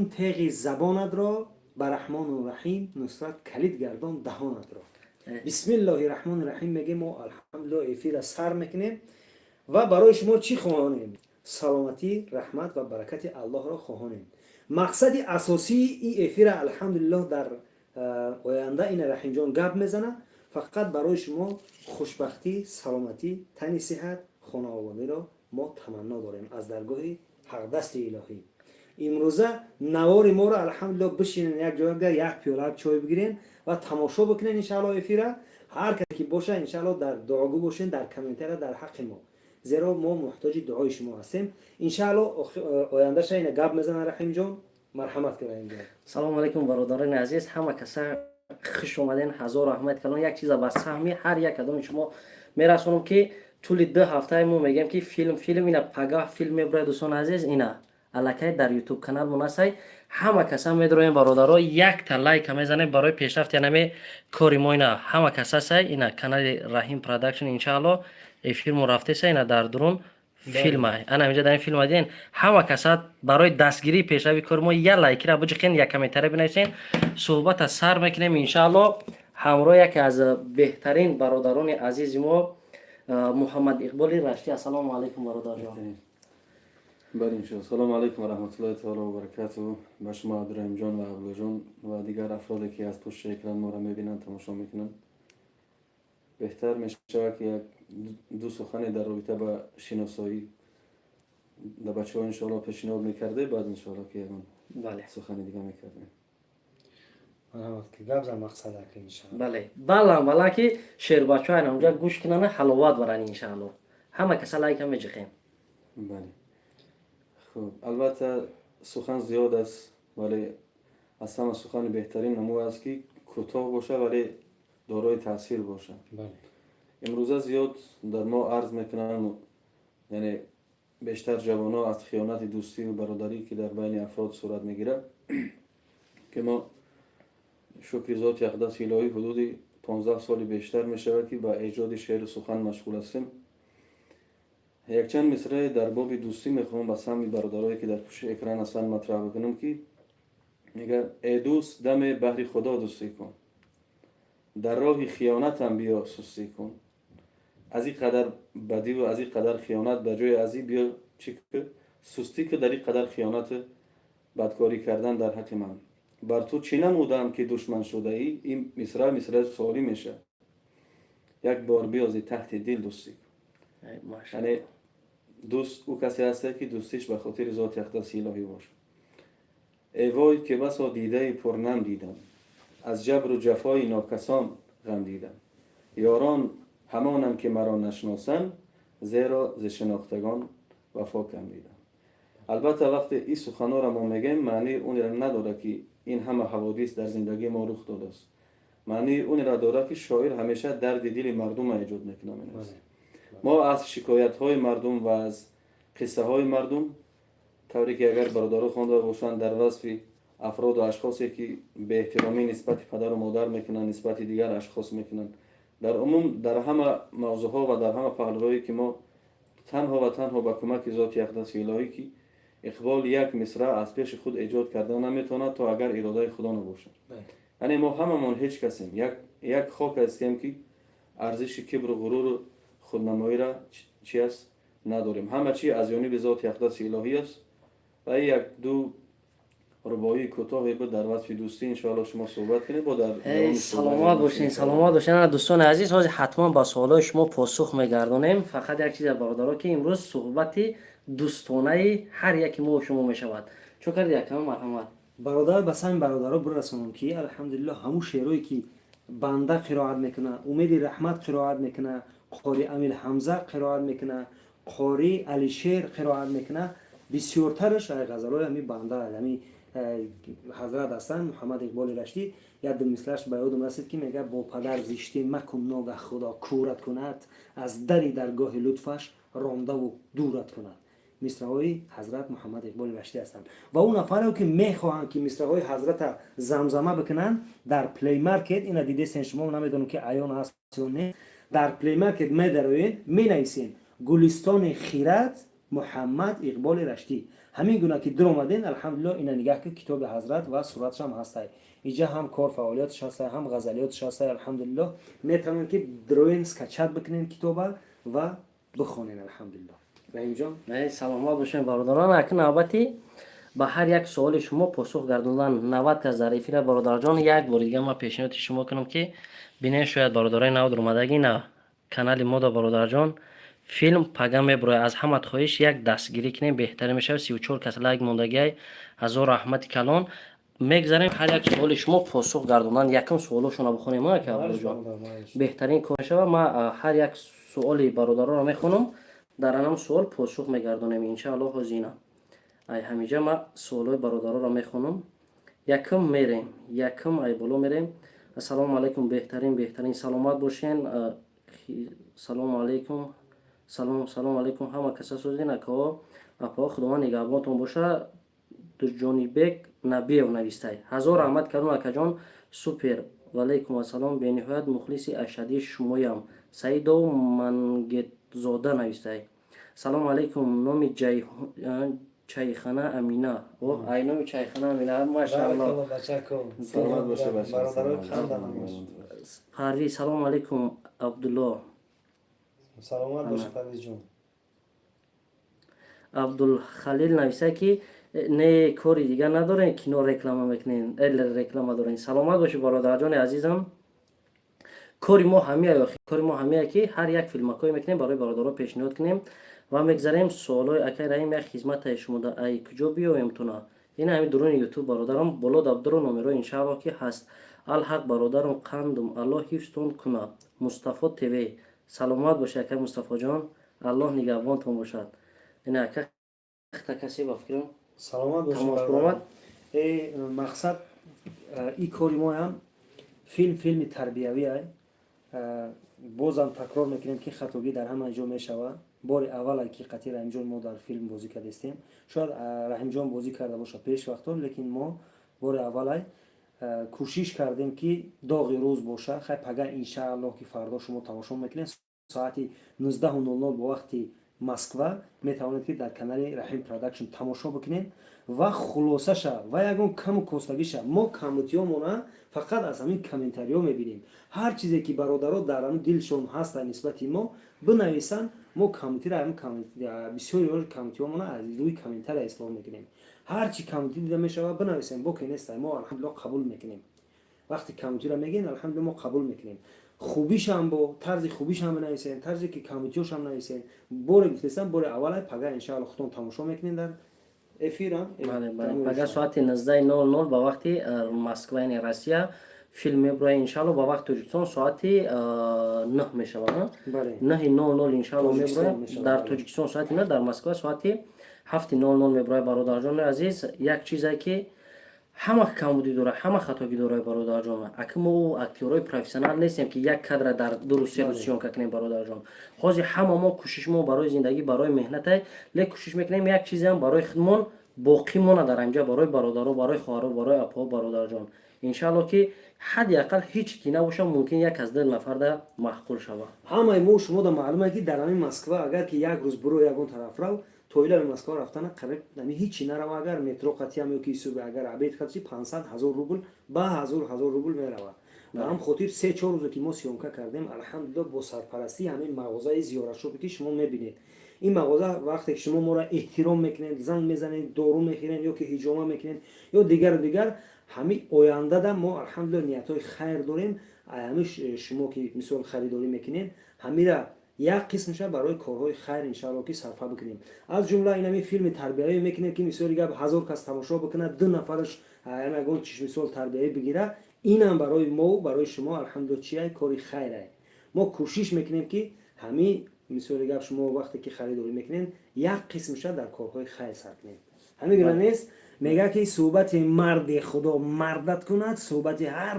Теғи забонатро ба Раҳмону Раҳим нусрат, калид гардон даҳонатро. Бисмиллоҳи раҳмони раҳим мегем мо, алҳамдулилло, эфира сар мекунем ва барои шумо чӣ хоҳонем? Саломатӣ, раҳмат ва баракати Аллоҳро хоҳонем. Мақсади асосии ин эфира, алҳамдулиллоҳ, дар оянда ина Раҳимҷон гап мезана. Фақат барои шумо хушбахтӣ, саломатӣ, тани сиҳат, хонаободиро мо таманно дорем аз даргоҳи ҳақдасти илоҳӣ. Имрӯза навори моро, алҳамдулилло, бишинен як ҷойга, як пиёла чой бигирен ва тамошо бикунен, иншаалло, эфира. Ҳар касе ки боша, иншаалло, дар дуогӯ бошен, дар комментария дар ҳаққи мо, зеро мо муҳтоҷи дуои шумо ҳастем, иншаалло. Ояндаша ина гап мезана Раҳимҷон. Марҳамат ки, Раҳимҷон. Салому алайкум, бародарони азиз, ҳама каса хуш омаден. Ҳазор раҳмат калон. Як чиза ба саҳми ҳар як кадоми шумо мерасонам, ки тӯли 2 ҳафтаи мо мегӯем, ки филм, филм, ина пагаҳ филм мебурад. Дӯстони азиз, ина аллакай дар Ютуб канал монасай. Ҳама каса медроем, бародаро, якта лайка мезанем барои пешрафти анаме кори мо. Ина ҳама касасай, ина канали Раҳим Продакшн, иншаалло, эфирмо рафтеса. Ина дар дурун филма, ана инҷа дар ин филма диден. Ҳама каса барои дастгирии пешрави кори мо як лайкира биҷиқен, як комментария бинависен. Суҳбата сар мекунем, иншаалло, ҳамроҳ яке аз беҳтарин бародарони азизи мо, Муҳаммад Иқболи Раштӣ. Ассалому алайкум, бародарҷон. Бале, иншоалло. Салому алайкум ва раҳматуллоҳи таоло ва баракатуҳ ба шумо, Абдураҳимҷон ва Абдуллоҷон, ва дигар афроде, ки аз пушти экран моро мебинанд, тамошо мекунанд. Беҳтар мешавад, ки як ду сухане дар робита ба шиносоӣ да бачаҳо, иншоалло, пешниҳод мекарде, баъд, иншоалло, ки ягон сухани дига мекардем. Гап зан, мақсадака, иншоалло. Бале, балам бала ки шербачаҳо ана унҷа гӯш кунанд, ҳаловат баранд, иншаалло. Ҳама каса лайка меҷиқем. Бале, хуб, албатта, сухан зиёд аст, вале аз ҳама сухани беҳтарин намуд аст, ки кӯтоҳ бошад, вале дорои таъсир бошад. Имрӯза зиёд дар мо арз мекунанд, яъне бештар ҷавонҳо, аз хиёнати дӯстию бародарӣ, ки дар байни афрод сурат мегирад, ки мо, шукри зоти ақдаси илоҳӣ, ҳудуди 15 соли бештар мешавад, ки ба эҷоди шеъру сухан машғул ҳастем. Якчанд мисрае дар боби дӯстӣ мехоҳам ба самъи бародарое, ки дар пушти экран ҳастанд, матраҳ бикунам, ки мегӯяд: «Э дӯст, даме баҳри Худо дӯстӣ кун, дар роҳи хиёнатам биё сустӣ кун. Аз ин қадар бадиву аз ин қадар хиёнат, ба ҷои аз ин биё чӣ ку? Сустӣ ку. Дар ин қадар хиёнату бадкорӣ кардан дар ҳаққи ман, бар ту чӣ намудам, ки душман шудаӣ?» Ин мисра мисраи суолӣ мешавад. «Як бор биёзи таҳти дил дӯстӣ кун». Яъне дӯст ӯ касе ҳаста, ки дӯстиш ба хотири зоти ақдаси илоҳӣ бошад. «Э вой, ки басо дидаи пурнам дидам, аз ҷабру ҷафои нокасон ғам дидам. Ёрон ҳамонанд, ки маро нашиносанд, зеро зи шинохтагон вафо кам дидам». Албатта, вақте ин суханҳоро мо мегӯем, маънии онро надорад, ки ин ҳама ҳаводис дар зиндагии мо рух додааст. Маънии онро дорад, ки шоир ҳамеша дарди дили мардумро эҷод мекунад. Мо аз шикоятҳои мардум ва аз қиссаҳои мардум, тавре ки агар бародаро хонда бошанд, дар васфи афроду ашхосе, ки беэҳтиромӣ нисбати падару модар мекунанд, нисбати дигар ашхос мекунанд, дар умум, дар ҳама мавзӯъҳо ва дар ҳама паҳлӯҳое, ки мо танҳо ва танҳо ба кӯмаки зоти ақдаси илоҳӣ, ки Иқбол як мисра аз пеши худ эҷод карда наметавонад, то агар иродаи Худо набошад. Яъне мо ҳамамон ҳеҷ касем, як хок ҳастем, ки арзиши кибру ғуруру худнамоиро чи аст, надорем. Ҳама чи аз ҷониби зоти ақдаси илоҳӣ аст. Ва як ду рубоии кӯтоҳе буд дар васфи дӯстӣ. Иншоалло, шумо суҳбат кунед бо дар. Саломат бошед, саломат бошед. Дӯстони азиз, ҳозир ҳатман ба суолҳои шумо посух мегардонем. Фақат як чизе, бародаро, ки имрӯз суҳбати дӯстонаи ҳар яки мо шумо мешавад. Чо карди, якама, марҳамат. Бародар, ба сами бародаро бирасонам, ки алҳамдулилло, ҳамун шеърое, ки банда қироат мекуна, Умеди Раҳмат қироат мекуна, қори Амир Ҳамза қироат мекуна, қори Алишер қироат мекуна, бисёртараш ғазалҳои ҳами банда, ҳами ҳазрат ҳастанд, Муҳаммад Иқболи Раштӣ. Як ду мисраш ба ёдам расид, ки мега: «Бо падар зиштӣ макун, ногаҳ Худо кӯрат кунад, аз дари даргоҳи лутфаш рондаву дурат кунад». Мисраҳои ҳазрат Муҳаммад Иқболи Раштӣ ҳастанд. Ва он нафаре, ки мехоҳанд, ки мисраҳои ҳазрата замзама бикунанд, дар Play Market, ина дидесен шумо, намедонам, ки аён аст ё не, дар Play Market медароен, менависен «Гулистони хират Муҳаммад Иқболи Раштӣ». Ҳамин гуна ки дуромаден, алҳамдулилло, ина нигаҳ ки китоби ҳазрат ва суратшам ҳастай. Иҷа ҳам кор фаъолиятш ҳастай, ҳам ғазалиётш ҳастай. Алҳамдулилло, метавонед, ки дроен скачать бикунен китоба ва бихонен. Алҳамдулилло, Раҳимҷон. Саломат бошем, бародарон. Акн навбати ба ҳар як суоли шумо посух гардондан. 90 кас дар эфира, бародарҷон. Як бори дига ман пешниҳоди шумо кунам, ки бинед, шояд бародарои нав дуромадагӣ на канали мода. Бародарҷон, филм пага мебурояд. Аз ҳамат хоҳиш, як дастгирӣ кунем, беҳтарин мешавад. 34 кас лайк мондагиай, ҳазор раҳмати калон. Мегзарем ҳар як суоли шумо посух гардондан. Якум суолошонро бихонем, ака Абдуллоҷон, беҳтарин кор мешавад. Ман ҳар як суоли бародаронро мехонам, дар анам суол посух мегардонем, иншааллоҳ. Ҳозина ай ҳамиҷа ман суолҳои бародаронро мехонам. Якум мерем, якум ай боло мерем. Ассалому алайкум, беҳтарин, беҳтарин, саломат бошен. Салому алайкум, салом, салому алайкум, ҳама каса созин, акао, апао, Худованд нигаҳбонтон боша. Дуҷонибек Набиев навистай: ҳазор раҳмат кардум, акаҷон, супер. Ваалайкум ассалом, бениҳоят мухлиси ашадии шумоям. Саидов Мангетзода навистай: салому алайкум, номи чайхана Амина. О, ай номи чайхана Амина, машаалло. Саломат боша. Парвиз: салому алайкум, Абдулло. Саломат боша, Парвизҷон. Абдулхалил нависа, ки не, кори дигар надорем, кино реклама мекунем, реклама дорем. Саломат бошӣ, бародарҷони азизам. Кори мо ҳамия, охи, кори мо ҳамия, ки ҳар як филмакҳое мекунем, барои бародаро пешниҳод кунем. Ва мегзарем суолҳои акай Раҳим. Як хизматае шумода, ай куҷо биёем туна? Ина ҳами дуруни Ютуб, бародарам, боло дабдуру номеро, иншааллоҳ, ки ҳаст. Алҳақ, бародарам қандум, Аллоҳ ҳифзтон куна. Мустафо ТВ, саломат бошед, акай Мустафоҷон, Аллоҳ нигаҳбонтон бошад. Ина ака, та касе ба фикрам Саломат бошед. Тамос баромад. Мақсад и кори моям филм, филми тарбиявӣ ай. Бозам такрор мекунем, ки хатогӣ дар ҳама ҷо мешавад. Бори аввале ки қатъи Раҳимҷон мо дар филм бозӣ кардастем. Шояд Раҳимҷон бозӣ карда бошад пеш вақто, лекин мо бори аввалай кӯшиш кардем, ки доғи рӯз боша. Хай, пага, иншааллоҳ, ки фардо шумо тамошо мекунед, соати 19:00 бо вақти Москва метавонед, ки дар канали Раҳим Продакшн тамошо бикунед ва хулосаша ва ягон каму костагиша. Мо камутиёмона фақат аз ҳамин комментариҳо мебинем. Ҳар чизе ки бародаро дар ҳамин дилшон ҳаста нисбати мо бинависанд, мо камутира, бисёри камутиёмона аз рӯи комментария ислоҳ мекунем. Ҳар чи камутӣ дида мешавад, бинависем, боке нестай, мо, алҳамдулилло, қабул мекунем. Вақте камутира мегӯем, алҳамдулилло, мо қабул мекунем. Хубишам бо тарзи хубишам бинависем, тарзе ки камутиёшам нависем. Боре гуфтестам, бори аввалай пага, иншаалло, худтон тамошо мекунем дар эфира. Пага соати 19:00 ба вақти Москва, яъне Россия, филм мебурояд, иншаалло. Ба вақти Тоҷикистон соати 9 мешавад, 9:00, иншаалло, мебурояд. Дар Тоҷикистон соати 9, дар Москва соати 7:00 мебурояд. Бародарҷони азиз, як чизе ки ҳама камбудӣ дорад, ҳама хатогӣ дорад, бародарҷон. Аки мо актёрҳои профессионал нестем, ки як кадра дар 2 рӯз, 3 рӯз съёмка кунем, бародарҷон. Ҳозир ҳама мо кӯшиши мо барои зиндагӣ, барои меҳнате, лек кӯшиш мекунем, як чизеам барои худмон боқӣ монад дар ҳамҷа, барои бародаро, барои хоҳаро, барои апаҳо. Бародарҷон, иншаалло, ки ҳадди ақал ҳеҷ ки набошад, мумкин як аз ду нафарда маъқул шавад. Ҳамаи мо шумода маълуме, ки дар ҳамин Москва агар ки як рӯз буро, ягон тараф рав, то илави Москва рафтана қариб ами ҳичи нарава, агар метро қатиам ё ки суби, агар обед қатиши, 500 ҳазор рубл ба ҳазор ҳазор рубл меравад. Ба ҳам хотир 3-4 рӯзе ки мо съёмка кардем, алҳамдулилло, бо сарпарастии ҳамин мағозаи Зиёратшопе, ки шумо мебинед, ин мағоза, вақте ки шумо моро эҳтиром мекунед, занг мезанед, дору мехӯред ё ки ҳиҷома мекунед ё дигару дигар, ҳамин ояндада мо, алҳамдулилло, ниятҳои хайр дорем. Ҳамин шумо ки мисол харидорӣ мекунед, ҳамира як қисмша барои корҳои хайр, иншаалло, ки сарфа бикунем. Аз ҷумла ин ҳамин филми тарбиявӣ мекунем, ки мисоли гап ҳазор кас тамошо бикунад, ду нафараш ягон чиш мисол тарбиявӣ бигира, инам барои мо, барои шумо, алҳамдулилло, чиай, кори хайрай. Мо кӯшиш мекунем, ки ҳамин мисоли гап шумо вақте ки харидорӣ мекунед, як қисмша дар корҳои хайр сарф кунем. Ҳамин гуна нест? Мегӯяд, ки суҳбати марди Худо мардат кунад, суҳбати ҳар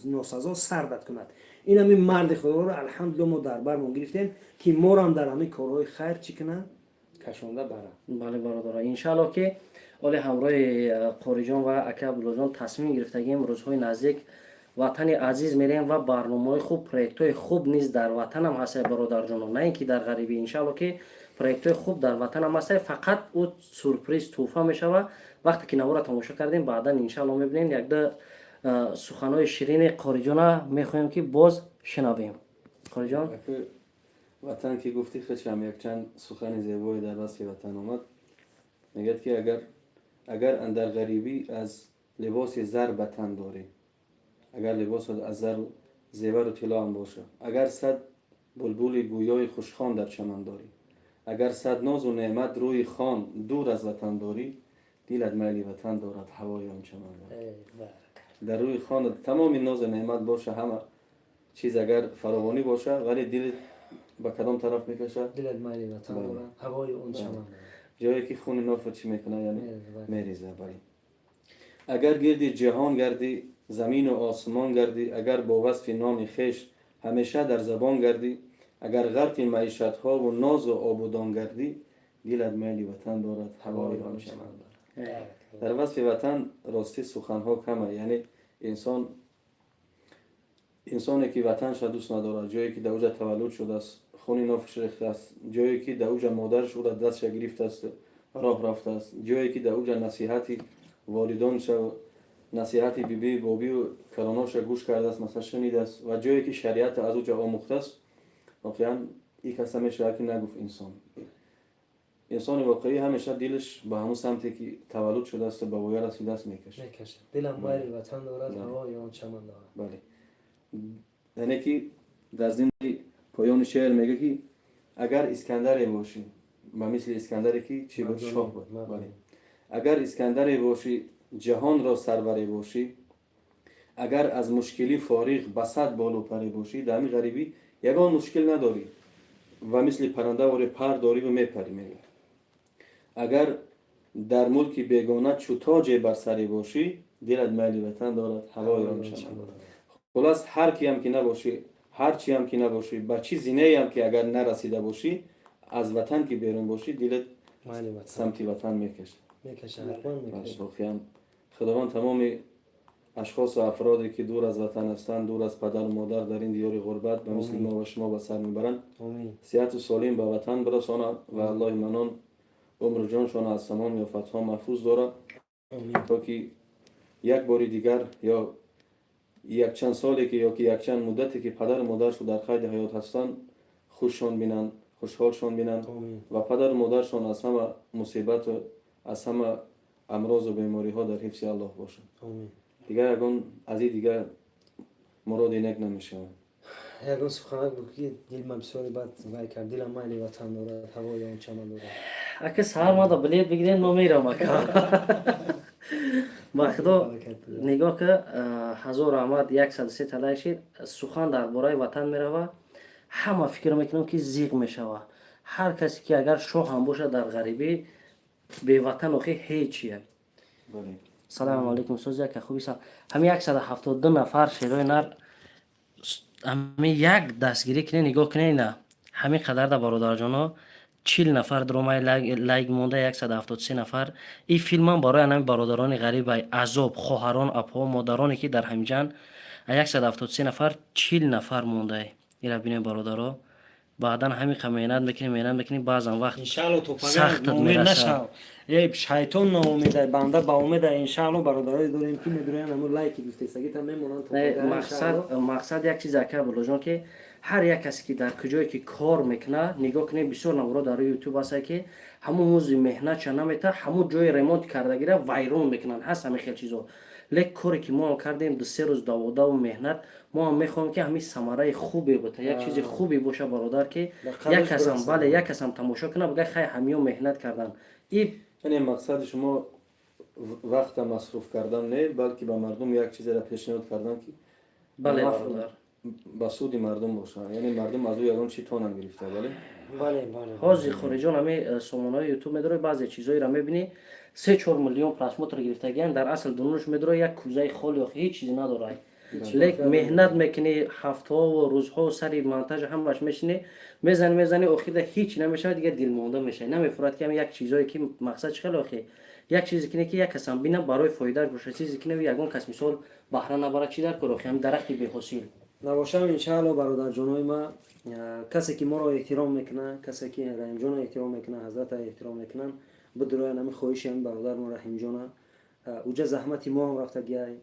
носазо сардат кунад. Ин ҳамин марди Худоро, алҳамдулилло, мо дар бармон гирифтем, ки морам дар ҳамин корҳои хайр чӣ кунад, кашонда барад. Бале, бародаро, иншаалло, ки оле ҳамроҳи Қориҷон ва ака Абдуллоҷон тасмим гирифтагим, рӯзҳои наздик ватани азиз мерем ва барномаҳои хуб, проектҳои хуб низ дар ватанам ҳастад, бародарҷоно, на ин ки дар ғарибӣ, иншаалло, ки. Проектҳои хуб дар ватанам ҳастае, фақат ӯ сюрприз, тӯҳфа мешава. Вақте ки навора тамошо кардем, баъдан, иншаалло, мебинем. Якда суханҳои ширини Қориҷона мехоҳем, ки боз шинавем, Қориҷон. Ватан ки гуфтӣ, хечам якчанд сухани зебое дар васфи ватан омад. Мегӯяд, ки агар андар ғарибӣ аз либоси зар ба тан дорӣ, агар либос аз зару зевару тиллоам боша, агар 100 булбули гӯёи хушхон дар чаман дорӣ, агар 100 нозу неъмат рӯи хон дур аз ватан дорӣ, дилат майли ватан дорад, ҳавои он чаман дорад. Дар рӯи хон тамоми нозу неъмат боша, ҳама чиз агар фаровонӣ боша, вале дилат ба кадом тараф мекашад? Дилат майли ватан дорад, ҳавои он чаман дорад. Ҷое ки хуни нофа чӣ мекунад, яъне мереза. Бале, агар гирди ҷаҳон гардӣ, замину осмон гардӣ, агар бо васфи номи хеш ҳамеша дар забон гардӣ, агар ғарқи маишатҳову нозу обудон гардӣ, дилат майли ватан дорад, ҳавои он чаман дорад. Дар васфи ватан, ростӣ, суханҳо кама. Яъне инсон, инсоне ки ватанша дӯст надорад, ҷое ки дар уҷа таваллуд шудааст, хуни нофаш рехтааст, ҷое ки дар уҷа модараш ӯра дастша гирифтааст, роҳ рафтааст, ҷое ки дар уҷа насиҳати волидонша, насиҳати бибӣ, бобию калоноша гӯш кардааст, масалан, шунидааст, ва ҷое ки шариата аз уҷа омӯхтааст, воқеан ин каса мешавад ки нагуфт инсон. Инсони воқеӣ ҳамеша дилаш ба ҳамун самте ки таваллуд шудааст, ба воя расидааст, мекашад. Мекашад. Дилам майли ватан дорад, ҳавои он чаман дорад. Бале, яъне ки дар зимни поёни шеър мега, ки агар Искандаре бошӣ, ба мисли Искандаре ки чӣ буд, шоҳ буд, бале, агар Искандаре бошӣ, ҷаҳонро сарваре бошӣ, агар аз мушкилӣ фориғ ба 100 болу паре бошӣ, дар ҳамин ғарибӣ ягон мушкил надорӣ ва мисли паррандавори пар дориву мепарӣ, мега, агар дар мулки бегона чу тоҷе бар саре бошӣ, дилат майли ватан дорад, ҳавои он чаман дорад. Хулас, ҳар киам ки набошӣ, ҳар чиам ки набошӣ, ба чӣ зинеям ки агар нарасида бошӣ, аз ватан ки берун бошӣ, дилат самти ватан мекашад. Воқеан, Худованд тамоми ашхосу афроде ки дур аз ватан ҳастанд, дур аз падару модар, дар ин диёри ғурбат ба мисли мо ва шумо ба сар мебаранд, сиҳату солим ба ватан бирасонад ва Аллоҳи Манон умру ҷоншона аз тамоми офатҳо маҳфуз дорад, то ки як бори дигар ё якчанд соле ки ё ки якчанд муддате ки падару модаршон дар қайди ҳаёт ҳастанд, хушшон бинанд, хушҳолшон бинанд ва падару модаршон аз ҳама мусибату аз ҳама амрозу бемориҳо дар ҳифзи Аллоҳ бошанд. Дигар ягон аз ин дигар муроди нек намешавад. Ягон суханак буд, ки дилман бисёре бад вай кард. Дилам майли ватан дорад, ҳавои он чаман дорад. Ака, саҳар мада билет бигирен, мо мерам, ака. Ба Худо, нигоҳ ка, ҳазор раҳмат, 103 талай шид. Сухан дар бораи ватан мерава, ҳама фикр мекунам, ки зиқ мешава. Ҳар касе ки агар шоҳ ҳам бошад, дар ғарибӣ, беватан охи ҳечия. Салому алайкум, сози, ака, хуби? Ҳамин 172 нафар, шерои нар, ҳамин як дастгирӣ кунед. Нигоҳ кунед, ина ҳамин қадар да, бародарҷоно, 40 нафар дуромай, лайк монда, 173 нафар. Ин филмам барои анами бародарони ғарибай азоб, хоҳарон, апҳо, модароне ки дар ҳамиҷан. 173 нафар, 40 нафар мондай. Ира бинем, бародаро, баъдан ҳамин қа меҳнат мекунем, меҳнат мекунем, баъзан вақт Иншаалло, то сахтат ноумед мерасад. Нашав, э шайтон ноумеда, банда ба умеда. Иншаалло, бародарое дорем, ки медуроянд, ҳамун лайки гуфтесагита мемонанд то Не, пага, мақсад иншаалло. Мақсад як чиз, ака Абдуллоҷон, ки ҳар як касе ки дар куҷое ки кор мекунад, нигоҳ кунед, бисёр наворо дар рӯи Ютуб ҳастае, ки ҳамун музди меҳнатша намета, ҳамун ҷои ремонт кардагира вайрон мекунанд. Ҳаст ҳамин хел чизо. Лек коре ки мо ҳам кардем, 2-3 рӯз даводаву меҳнат, мо ҳам мехоҳем, ки ҳамин самараи хубе бота, як чизи хубе боша, бародар, ки Ба қадрш як касам бирасад. Бале, як касам тамошо кунад, бигӯяд: «Хай, ҳамиё меҳнат карданд». И Яъне мақсади шумо вақта масруф кардан не, балки ба мардум як чизеро пешниҳод кардан, ки Бале, бародар. ба суди мардум бошад, яъне мардум аз ӯ ягон чӣ тонам гирифта, бале. Бале. Ҳозир, хориҷон, ҳами сомонаҳои Ютуб медорӣ, баъзе чизҳоеро мебинӣ, 3-4 миллион просмотр гирифтагиан, дар асл дунуш медорӣ, як кӯзаи холи, охи ҳеҷ чизе надорад. Лек меҳнат мекунӣ, ҳафтаҳову рӯзҳо сари монтажа ҳамаш мешинӣ, мезанӣ, мезанӣ, охирда ҳеҷ намешавад, дигар дилмонда мешавӣ. Намефурад, ки ҳами як чизое ки мақсад чӣ хеле, охи як чизе кине, ки як касам бинам, барои фоидааш боша, чизе кине, ягон кас мисол баҳра набарад, чӣ дар кор, охи ҳами дарахти беҳосил. Набошам, иншаалло, бародарҷонои ма, касе ки моро эҳтиром мекунад, касе ки Раҳимҷонро эҳтиром мекунад, ҳазрата эҳтиром мекунанд, бидуроян ҳами хоҳиши ҳами бародармо Раҳимҷона. Уҷа заҳмати мо ҳам рафтагиай,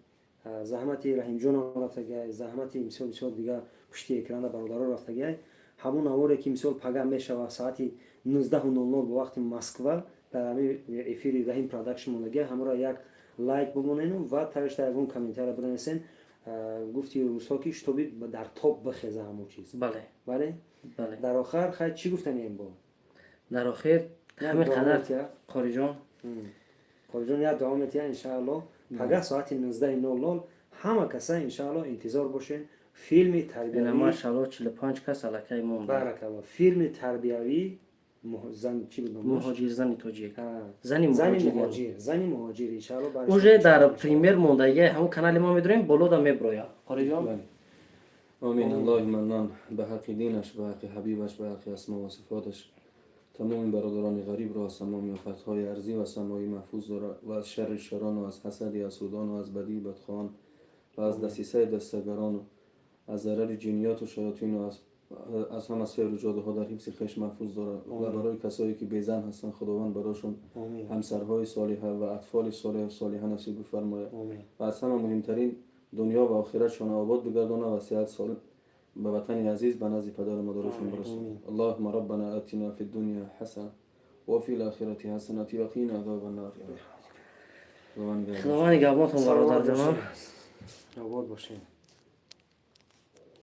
заҳмати Раҳимҷонам рафтагиай, заҳмати мисол бисёр дига пушти экранда бародаро рафтагиай. Ҳамун наворе ки, мисол, пага мешава соати 19:00 бо вақти Москва, дар ҳами эфири Раҳим Продакшн мондагиай, ҳамаро як лайк бимонену ва таришта ягон комментария бинависен. Гуфти рӯзҳо ки чтобы дар топ бихеза ҳамон чиз. Бале. Бале. Бале. Дар охар хай, чӣ гуфтанием бо? Дар охир ҳамин қадар, Қориҷон. Қориҷон, як дуо метиҳа. Иншаалло, пага соати 19:00 ҳама каса, иншаалло, интизор бошен филми тарбиявӣ. Машаалло, 45 кас аллакай монда. Баракалло. Филми тарбиявӣ, зан чӣ буд номаш? Муҳоҷир, зани тоҷик, зани зани муҳоҷир. Муҳоҷир, зани муҳоҷир, иншаалло. Уже дар премьер мондагия, ҳамун канали мо медорем, болода меброя, Қориҷон. Бале. Омин. Аллоҳи Маннон ба ҳаққи динаш, ба ҳаққи ҳабибаш, ба ҳаққи асмо ва сифоташ тамоми бародарони ғарибро аз тамоми офатҳои арзӣ ва самоӣ маҳфуз дорад ва аз шарри шарон ва аз ҳасади ҳасудон ва аз бадии бадхоҳон ва аз дасисаи дастагарону аз зарари ҷиниёту шаётину аз ҳама сеҳру ҷодуҳо дар ҳифзи хеш маҳфуз дорад ва барои касое ки безан ҳастанд, Худованд барошон ҳамсарҳои солиҳа ва атфоли солиҳу солиҳа насиб бифармояд ва аз ҳама муҳимтарин дунё ва охиратшон обод бигардонад ва сиҳат солим ба ватани азиз, ба назди падару модарашон бирасонад. Аллоҳума роббана атина фи дунё ҳасана ва фи лохирати ҳасанати ва қина азоба ннор. Худованд нигаҳбонтон, бародарҷонон. Обод бошед.